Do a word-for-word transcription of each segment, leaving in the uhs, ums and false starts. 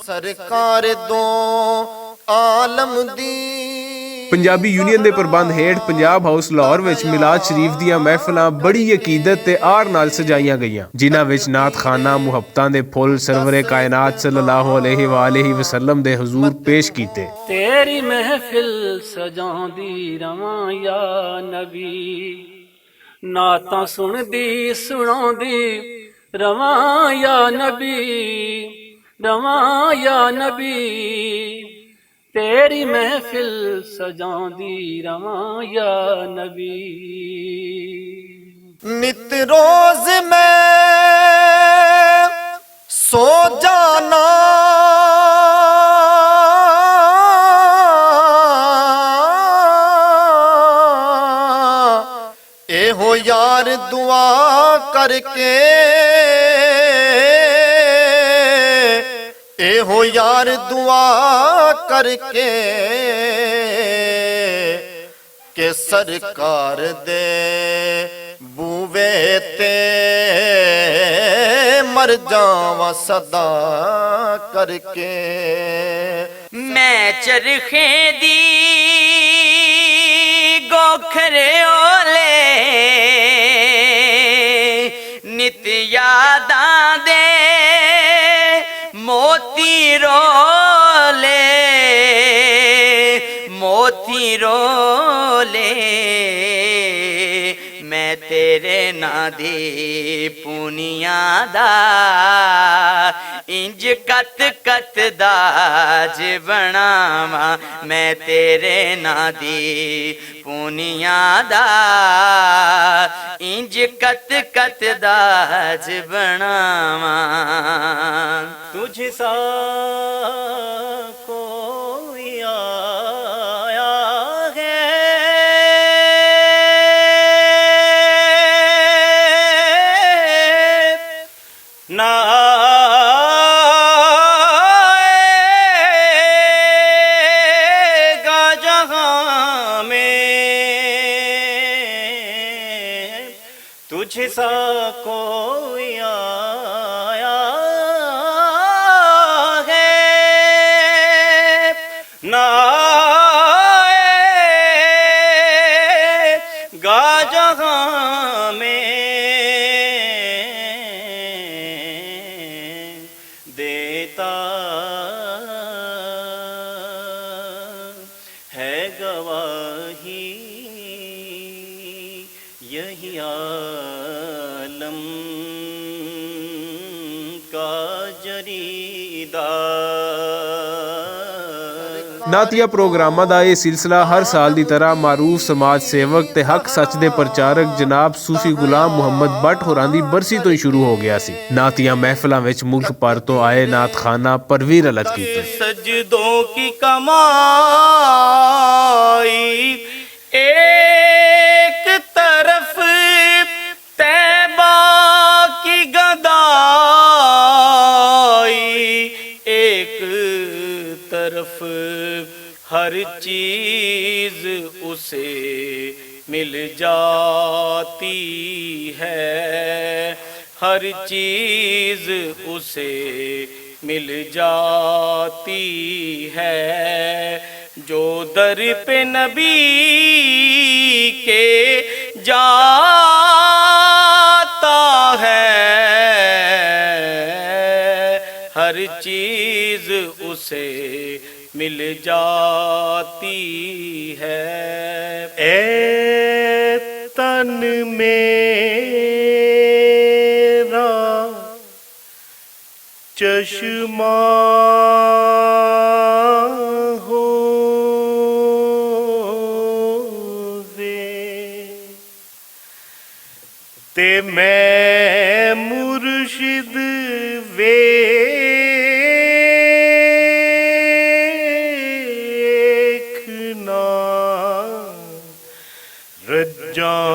سرکار دو عالم دی۔ پنجابی یونین دے پربند ہیٹھ پنجاب ہاؤس لاہور وچ میلاد شریف دیاں محفلاں بڑی عقیدت تے آر نال سجائیاں گئیاں، جنہاں وچ نعت خانہ محبتاں دے پھل سرور کائنات صلی اللہ علیہ وآلہ وسلم دے حضور پیش کیتے۔ تیری محفل سجاندی رواں یا نبی، نعتاں سندی سناندی رواں یا نبی، رواں یا نبی، تیری محفل سجاندی رواں یا نبی۔ نت روز میں سو جانا، اے ہو یار دعا کر کے، اے ہو یار دعا کر کے، کہ سرکار دے بوے تے مر جاواں صدا کر کے۔ میں چرخے دی گوکھر اولے، نت یاداں دے موتی رولے، موتی رولے۔ میں تیرے ناں دی پونیاں دا انج کت کت داج بناواں۔ میں تیرے ناں دی پونیاں دا انج کت کت داج بناواں۔ تجھ سا کوئی آیا ہے نہ آئے گا جہاں میں، تجھ سا کوئی آیا ہے نہ آئے گا جہاں میں، دیتا ہے گواہی یہی عالم کا جریدہ۔ نعتیہ پروگراماں دا اے سلسلہ ہر سال دی طرح معروف سماج سیوک تے حق سچ دے پرچارک جناب صوفی غلام محمد بٹ ہوراں دی برسی تو ہی شروع ہو گیا سی۔ نعتیہ محفلاں وچ ملک پر تو آئے نعت خانہ پرویر الگ کیتے۔ سجدوں کی کمائی، ایک طرف طیبہ کی گدائی، ایک طرف ہر چیز اسے مل جاتی ہے، ہر چیز اسے مل جاتی ہے۔ جو در پہ نبی کے جاتا ہے، ہر چیز اسے مل جاتی ہے۔ اے تن میرا چشمہ ہو وے، تے میں مرشد ویکھنا رجاں۔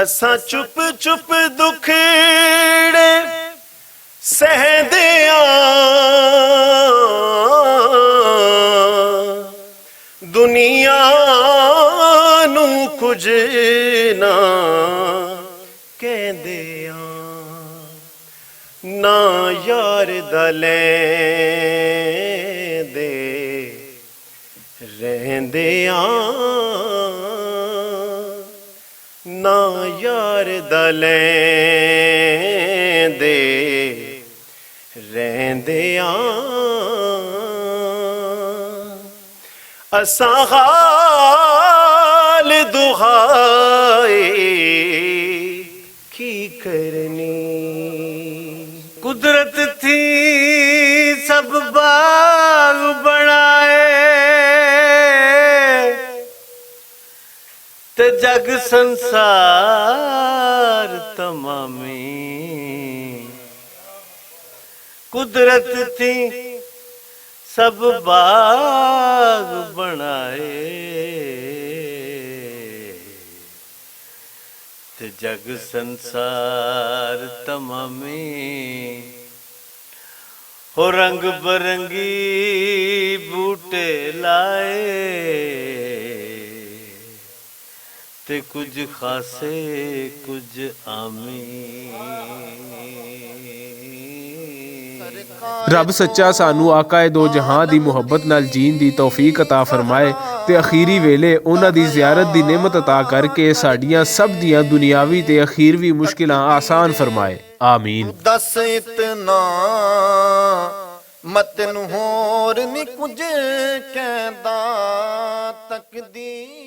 اساں چپ چپ دکھڑے سہدے آں، کچھ نہ کہندے آں، نہ یار دا لیندے رہندے آں، نہ یار دا لیندے رہندے آں۔ اساں حال دہائے کی کرنی۔ قدرت تھی سب باغ بنائے، تے جگ سنسار تمامی۔ قدرت تھی سب باغ بنائے، تے جگ سنسار تمامی۔ ہو رنگ برنگی بوٹے لائے، تے کچھ خاصے کچھ آمی۔ رب سچا سانو آقا دو جہاں دی محبت نال جین دی توفیق عطا فرمائے، تے اخیری ویلے انہاں دی زیارت دی نعمت عطا کر کے ساڈیاں سب دیاں دنیاوی تے اخیروی مشکلاں آسان فرمائے۔ آمین۔ دس اتنا مت نوں ہور نی کچھ کہندا تقدیر۔